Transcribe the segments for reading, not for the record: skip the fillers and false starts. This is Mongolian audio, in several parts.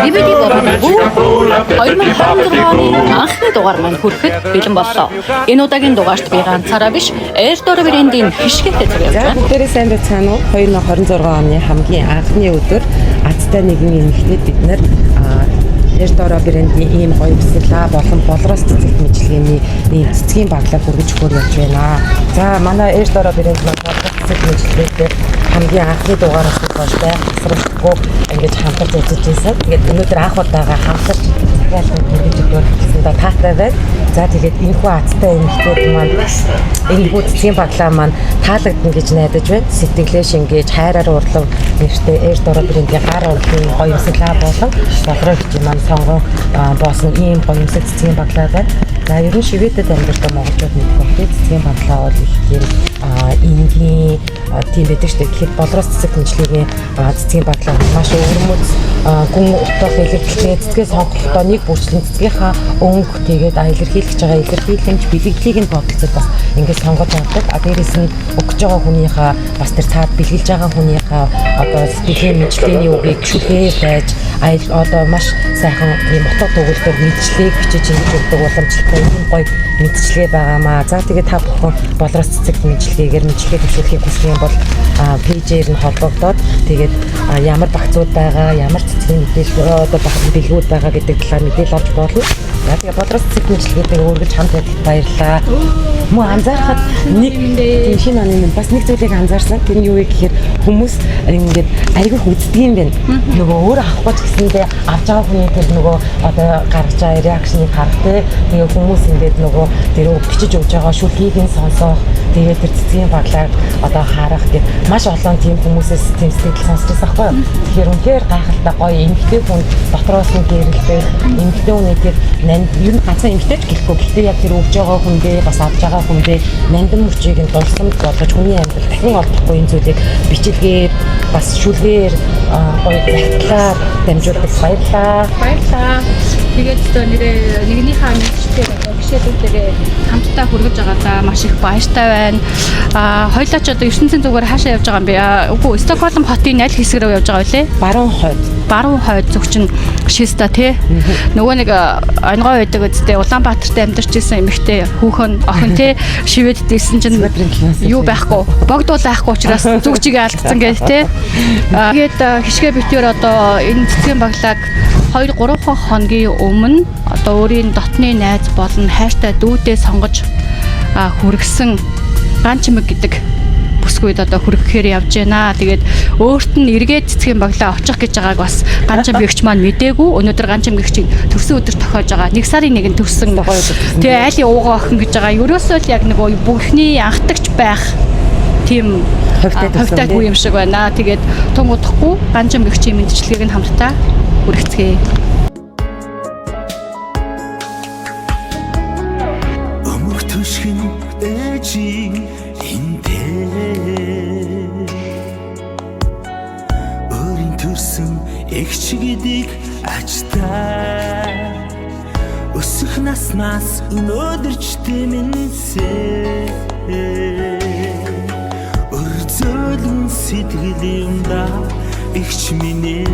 DVD болон 2026 оны анхны дугаар маань хүрэхэд бэлэн боллоо. Энэ удаагийн дугаарт би ганцаараа биш, Элдор брендийн хишгээтэй зүг явж За байна. бүгдээрээ сайн байцгаана уу? 2026 оны хамгийн анхны өдөр азтай нэгэн эмэгтэйд бид нэр Эрдоро брендийн ийм гоё бясалгаа болон болроос цэцэгт мэдлэгээний ийм цэцгийн баглаа хүргэж өгөхөөр явж байна. За манай Эрдоро брэнд маань болроос цэцэгт мэдлэгээтэй хамгийн анхны дугаараас хойш байнга тасралтгүй ингэж хамтарч ажиллаж байсан. Тэгээд өнөөдөр анх удаага хамтарч захиалгыг хүргэж өгөхөөр хэлсэндээ таатай байна. За тэгээд энэхүү азтай эмэгтэйд маань энэхүү цэцгийн баглаа маань таалагдана гэж найдаж байна. Сэтгэлээ шингээж хайраар урлав нэртэй Эрдоро брендийн гар урлын гоёмсгалаа болон болроо гэж маань сонгон боосон ийм гоёмсог цэцгийн баглаа байна. За ер нь Шведэд амьдардаг монголчууд мэдэх байх тийм цэцгийн баглаа бол их тийм энгийн тийм байдаг шүү дээ. Тэгэхээр болроос цэцэг хэмжлэгийн цэцгийн баглаа маш өвөрмөц гүн утга илэрхийлээ цэцгээ сонгохдоо нэг бүрчлэн цэцгийнхаа өнгө тэгээд илэрхийлж байгаа илэрхийлэмж бэлэгдлийг нь бодолцоод бас ингээд сонгож авдаг. А дээрэс нь өгч байгаа хүнийхээ бас тэр цаад бэлгэлж байгаа хүнийхээ одоо сэтгэлийн мэдлэгийн үгийг шүлгээр байж аял одоо маш сайхан ийм утга төгөлдөр мэдлэгийг бичиж ингэж өгдөг уламжлалтай ийм гоё мэдлэгээ байгаамаа. За тэгээд та бүхэн болроос цэцэг мэдлэгээгээр мэдлэгээ төвшүүлэхийг хүсэх юм бол пэйжээр нь холбогдоод тэгээд ямар багцууд байгаа, ямар цэцгийн мэдээлэл одоо бэлгүүд байгаа гэдэг талаар мэдээлэл авч болно. За тэгээд болроос цэцэг мэдлэгээтэй үргэлж хамт байдагт баярлалаа. Мөн анзаархад нэг тийм шинэ оны минь бас нэг зүйлийг анзаарсан. Тэр нь юу вэ гэхээр хүмүүс ингээд айгүйх үздэг юм байна. Нөгөө өөр авахгүй ч гэсэндээ авч байгаа хүний тэр нөгөө одоо гаргаж байгаа реакшныг харах те. Тэгээ хүмүүс ингээд нөгөө тэр бичиж өгж байгаа шүлгийг нь сонсох, тэгээ тэр цэцгийн баглааг одоо харах гэд маш олон тийм хүмүүсээс тийм сэтгэл сонсч байсан байхгүй юу. Тэгэхээр үнэхээр гайхалтай гоё эмэгтэй хүн дотроос нь гэрэлтэх, эмэгтэй хүний тэр нанд ер нь ганцхан эмэгтэй ч гэхгүй. Гэхдээ яг тэр өгж байгаа хүндээ бас авч байгаа хүндээ нандин мөчийг нь дурсамж болгож хүний амьдрал дахин олдохгүй энэ зүйлийг бичлэгээр бас шүлгээр гоё захидлаар дамжуулдаг баярлаа. Баярлалаа. Тэгээд одоо нэрээ нэгнийхээ мэдчихдээ одоо гişэлүүдээ хамтдаа хүргэж байгаадаа маш их баяртай байна. Аа хоёлаа ч одоо ертөнцийн зүгээр хаашаа явж байгаа юм бэ? Үгүй Стокгольм хотын аль хэсэг рүү явж байгаа вэ? Баруун хойд. Баруун хойд зүг чинь Шиста тий. Нөгөө нэг онгой байдаг үсттэй Улаанбаатарт амьдарч исэн эмэгтэй хүүхэн охин тий Шведэд исэн чинь Сүхбаатарын талаас юу байхгүй богдуул байхгүй учраас зүг чигээ алдсан гэх тий. Тэгээд хишгэ битээр одоо энэ цэцгийн баглааг 2 3 хоногийн өмнө одоо өөрийн дотны найз болон хайртай дүүдээ сонгож хүргэсэн ган чимэг гэдэг бүсгүйд одоо хүргэхээр явж байна. Тэгээд өөрт нь эргээд цэцгийн баглаа очих гэж байгааг бас Ганчимгэгч маань мдээгүй. Өнөөдөр Ганчимгэгчийн төрсөн өдөр тохиож байгаа. 1 сарын 1-нд төрсөн. Гоё өдөр төрсөн. Тэгээ айлын уугаа охин гэж байгаа. Ерөөсөө л яг нөгөө бүхний анхдагч байх тийм Хувьтай төрсөн, хувьтай тий. хүү юм шиг байна. Тэгээд тун удахгүй Ганчимгэгчийн мэндчилгээг нь хамтдаа хүргэцгээе. Өмөх түшгэн ээжийн энтэй өөрийн төрсөн эгч гэдэг ажтай өсөх наснаас өнөөдөр ч тэмэнсэ өрзөөлөн сэтгэл юм да эгч минь ээ.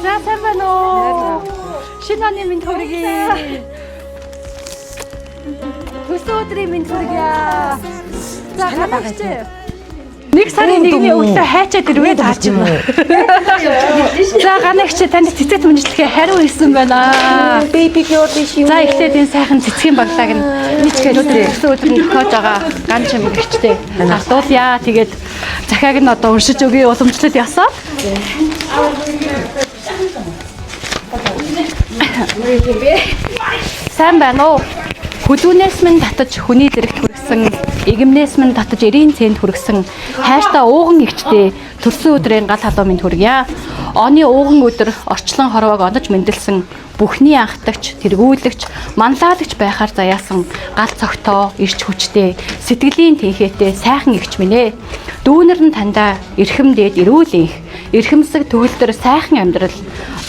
За сайн байна уу? Шинэ оны мэнд хүргэе. Төрсөн өдрийн мэнд хүргэе. За ганагч. Нэг сарын нэгний өглөө хайчаад ирвэ заач юм уу? За ганагч танд цэцэт мэнжлэхээ хариу хийсэн байна. Baby girl биш юм. За эхлээд энэ сайхан цэцгийн баглааг нь өнөөдөр төрсөн өдөр нь тохиож байгаа ган чимэгчтэй ардуулъя. Тэгээд захиаг нь одоо уншиж өгье уламжлал ёсоор. Сайн байна уу? Хүлүүнээс минь татаж хүний зэрэгт хүргэсэн, игэмнээс минь татаж эрийн цэнд хүргэсэн, хайртай ууган эгчтэй төрсөн өдрийн гал халуун минь хүргье. Оны ууган өдөр орчлон хорвоог онож мэндэлсэн бүхний анхдагч, тэргүүлэгч, манлайлагч байхаар заяасан гал цогтоо, ирч хүчтэй, сэтгэлийн тэнхээтэй сайхан эгч минь ээ. Дүүнер нь таньда эрхэм дээд эрүүл инх, эрхэмсэг төгөлдөр сайхан амьдрал,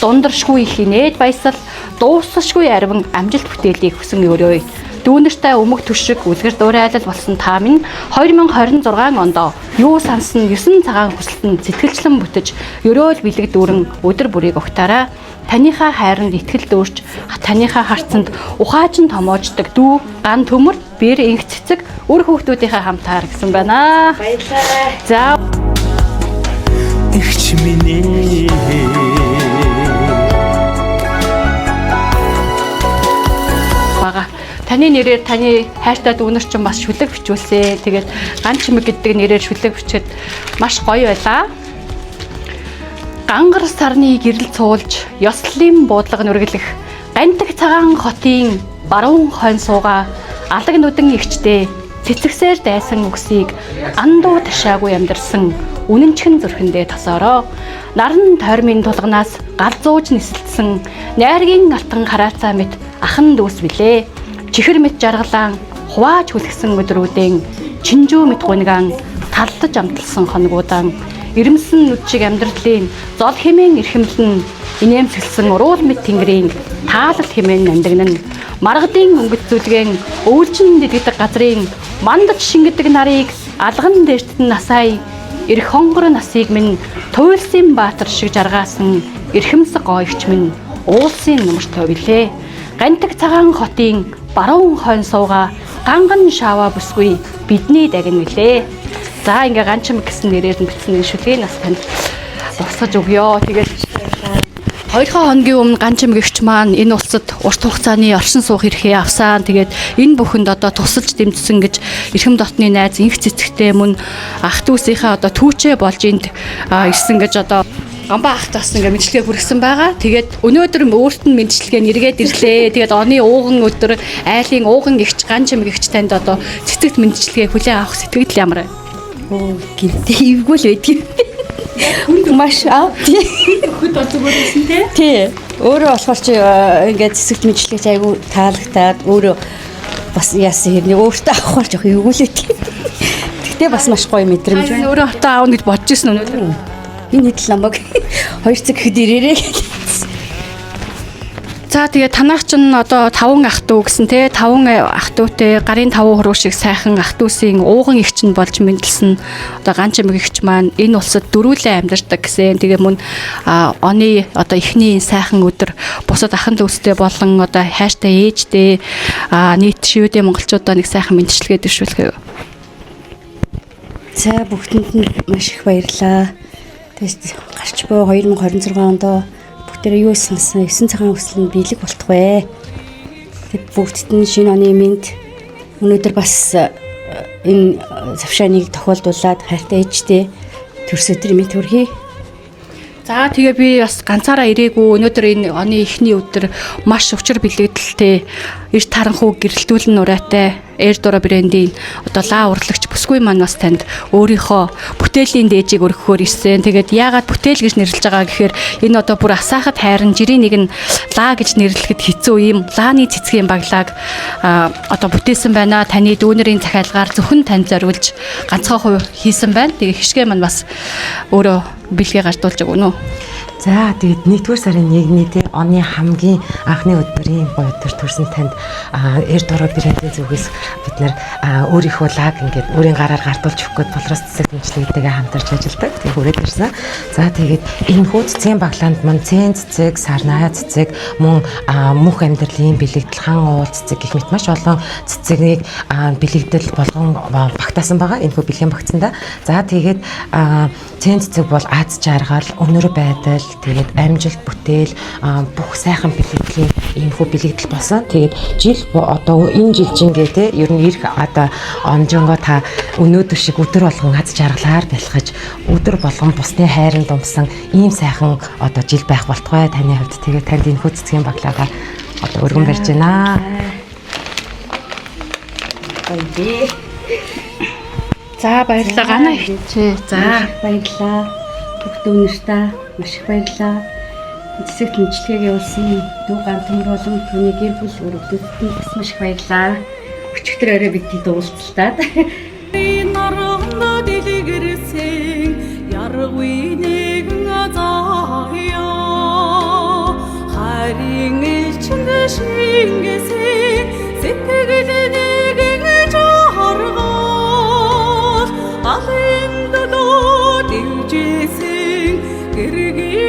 дундаршгүй их инээд баясал, дуусшгүй арвин амжилт бүтээлийг хүсэн өрөөе. Дүүнертэй өмг төшиг үлгэр дуурайлал болсон та минь 2026 онд юу сансан 9 цагаан хүсэлт нь сэтгэлчлэн бүтэж ерөөл бэлэг дүүрэн өдөр бүрийг угтаарай. Таныхаа хайранд итгэл дүүрч таныхаа харцанд ухаачин томоождог дүү ган төмөр бэр инх цэцэг үр хүүхдүүдийнхээ хамтаар гэсэн байна. Баярлалаа. За Эгч минь ээ. Бага. Таны нэрээр таны хайртай дүүнер чинь бас шүлэг бичүүлсэ. Тэгээд ган чимэг гэдэг нэрээр шүлэг бичээд маш гоё байлаа. Гангар сарны гэрэл цуулж, ёслолын буудлага нүргэлэх, гантаг цагаан хотын баруун хойн суугаа алаг нүдэн эгчтэй цэцэгсээр дайсан үгсийг андуу ташаагүй амьдарсан үнэнчхэн зүрхэндээ тосоороо. Наран тойрмын тулганаас гал зууж нисэлтсэн найргийн алтан хараацаа мэт ахан дүүс билээ. Чихэр мэт жаргалаан хувааж хүлгсэн өдрүүдэн чинжүү мэт гунигаан талдаж амталсан хоногудаан ирэмсэн нүд шиг амьдралын зол хэмээн эрхэмлэн инээмсэглсэн уруул мэт тэнгэрийн таалал хэмээн нандинан маргадын өнгөт зүлгэн өвлжин дэлгэдэг газрын мандаж шингэдэг нарыг алган дээртэн насай эрх хонгор насыг минь туйлсын баатар шиг жаргаасан эрхэмсэг гоёгч минь уулсын нөмөртөө билээ. Гантаг цагаан хотын баруун хойн сууга ганган шаваа бүсгүй бидний дагна билээ. За ингээ ганчим гэсэн нэрээр нь бичсэн энэ шүлгийг нас танд босгож өгөө. Тэгээд 2 хоногийн өмнө Ганчим гэгч маань энэ улсад урт хугацааны оршин суух эрхээ авсан. Тэгээд энэ бүхэнд одоо тусалж дэмжсэн гэж эрхэм дотны найз инх цэцэгтэй мөн ах дүүсийнхээ одоо түүчээ болж энд ирсэн гэж одоо Гамба ахт бас ингээ мэдлэгээ хүргэсэн байгаа. Тэгээд өнөөдөр өөрт нь мэдлэгээ нэргээд ирлээ. Тэгээд оны ууган өдөр айлын ууган гэгч Ганчим гэгч танд одоо цэцэгт мэдлэгээ хүлээн авах сэтгэл ямар вэ? Оо гинтээ эвгүй л байдаг юм. Маш аа тий. Хөд бол зүгээр байсан те. Тий. Өөрөө болохоор чи ингээд цэцэгт мэдлэгч айгүй таалагдаад өөрөө бас яасан хэрний өөртөө авахар жоох эвгүй л байдаг. Тэгтээ бас маш гоё мэдрэмж байна. Өөрөө хотоо аавна гэж бодож ирсэн өнөөдөр. Энэ хэдэл намайг 2 цаг ихэд ирээрээ гэж. За тэгээ танах чинь одоо 5 ах дүү гэсэн те 5 ах дүүтэй гарын 5 хуруу шиг сайхан ах дүүсийн ууган эгч нь болж мэндэлсэн одоо Ганчимэг эгч маань энэ улсад дөрүүлээ амьдардаг гэсэн. Тэгээ мөн оны одоо эхний энэ сайхан өдөр бусад ахын дүүстэй болон одоо хайртай ээжтэй нийт шивэдээ монголчуудаа нэг сайхан мэндчилгээ дэвшүүлэх үү. За бүгдэнд нь маш их баярлалаа. Тэгээс гарч буй 2026 онд бүгдээрээ юу сансан 9 цагаан хүсэл нь биелэг болтугай. Тэг бүгдд нь шинэ оны мэнд өнөөдөр бас энэ завшааныг тохиолдуулаад хайртай ээжтэй төрс өдрийн мэнд хүргэе. За тэгээ би бас ганцаараа ирээгүй. Өнөөдөр энэ оны эхний өдөр маш учир бэлэгдэлтэй эрт харанхуу гэрэлтүүлэн нураатай Air Dora брендийн одоо лаа урлагч бүсгүй маань бас танд өөрийнхөө бүтээлийн дээжийг өргөхөөр ирсэн. Тэгээд яагаад бүтээл гэж нэрлэж байгаа гэхээр энэ одоо бүр асаахад хайран жирийн нэг нь лаа гэж нэрлэхэд хэцүү ийм лааны цэцгийн баглааг одоо бүтээсэн байна. Таны дүүнерийн захиалгаар зөвхөн танд зориулж ганцхан хувь хийсэн байна. Тэгээ хишгэ маань бас өөрөө бэлгээ гардуулж өгнө үү? За тэгээд 1-р сарын 1-ний те оны хамгийн анхны өдрийн гоё өдөр төрсэн танд Air Dora брендийн зүгээс бид нэр өөрийнхөө лаг ингээд өөрийн гараар гардуулж өгөх гээд Болроос цэцэг дэмжлэгтэйгээ хамтарч ажилладаг. Тэгээд хүрээд ирсэн. За тэгээд энэ хүү цэцгийн баглаанд мань цэн цэцэг, сарнай цэцэг, мөн мөнх амьдралын бэлэгдэл, хан уул цэцэг гэх мэт маш олон цэцгийг бэлэгдэл болгон багтаасан байгаа. Энэ хүү бэлгийн багцсандаа. За тэгээд цэн цэцэг бол аз жаргал, өнөр байдал, тэгээд амжилт, бүтээл, бүх сайхан бэлэгдлийн иймхүү бэлэгдэл болсон. Тэгээд жил одоо энэ жил жингээ те ер нь ирэх одоо онжонгоо та өнөөдөр шиг өдөр болгон аз жаргалаар бэлхэж, өдөр болгон бусны хайранд думсан ийм сайхан одоо жил байх болтугай таны хувьд. Тэгээд танд энэ хүү цэцгийн баглаагаар одоо өргөн барьж байна. Гоё дээ. За баярлалаа. Гана ихчээ. За Баярлалаа. Бүх дүүнертэй маш их баярлалаа. Цэцэгт мэдлэгийг явуулсан дүү ган төмөр болон түүний гэр бүл өргөдөд нь бас маш их баярлалаа. Өчигдөр орой бидний уулзалтаад. Наранда дэлгэрсэн яргүй нэгэн заяа харин элчинд шингэсэн сэтгэл Гэргийн